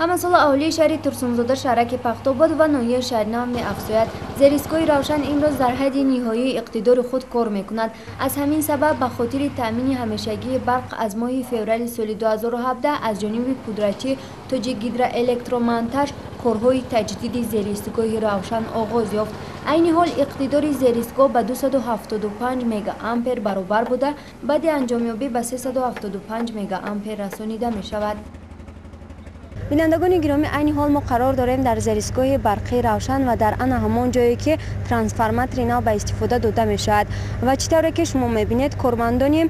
Ҳамасола аҳолии шаҳри Турсунзода, шаҳраки Пахтобод ва ноҳияи Шаҳринав меафзояд. Зеристгоҳи Равшан имрӯз дар ҳадди ниҳоии иқтидори худ кор мекунад. Аз ҳамин сабаб ба хотири таъмини ҳамешагии барқ аз моҳи феврали соли 2017 аз ҷониби пудрачӣ Тоҷикгидроэлектромонтаж корҳои таҷдиди зеристгоҳи Равшан оғоз ёфт. Айни ҳол иқтидори зеристгоҳ ба 275 мегаампер баробар буда, баъди анҷомёбӣ ба 375 мегаампер расонида мешавад. Бинандагони гиромӣ, айни ҳол мо қарор дорем дар зеристгоҳи барқии Равшан ва дар ана ҳамон ҷое, ки трансформатори нав ба истифода дода мешавад. Ва чӣ тавре ки шумо мебинед, кормандони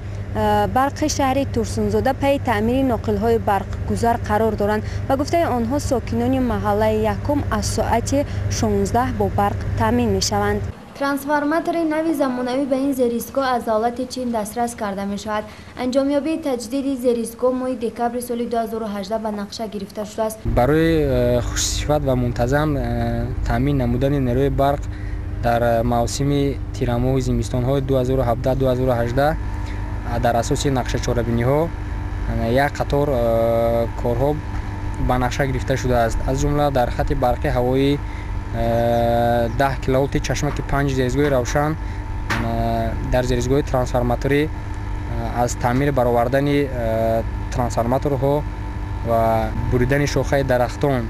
барқи шаҳри Турсунзода пайи таъмири ноқилҳои барқгузар қарор доранд. Ба гуфтаи онҳо, сокинони маҳаллаи якум аз соати 16 бо барқ таъмин мешаванд. Трансформатори нави замонавӣ ба ин зеристгоҳ аз давлати Чин дастрас карда мешавад. Анҷомёбии таҷдиди зеристгоҳ моҳи декабри соли 2018 ба нақша гирифта шудааст. Барои хушсифат ва мунтазам таъмин намудани нерӯи барқ дар мавсими тирамоҳи зимистонҳои 2017-2018 дар асоси нақшачорабиниҳо як қатор корҳо ба нақша гирифта шудааст. Аз ҷумла дар хати барқи ҳавоии 10 киловолти чашмаки 5 зеристгоҳи Равшан дар зеристгоҳи трансформаторӣ аз таъмир баровардани трансформаторҳо ва буридани шохаи дарахтон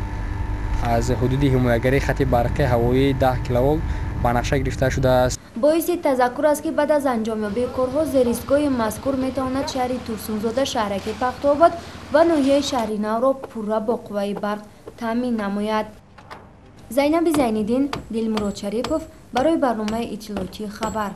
аз ҳудуди ҳимоягарии хати барқи ҳавоии 10 киловолт ба нақша гирифта шудааст. Боиси тазаккур аст, ки баъд аз анҷомёбии корҳо зеристгоҳи мазкур метавонад шаҳри Турсунзода, шаҳраки Пахтобод ва ноҳияи Шаҳринавро пурра бо қувваи барқ таъмин намояд. Зайнаби Зайниддин, Дилмурод Шарипов барои барномаи иттилоотии «Хабар».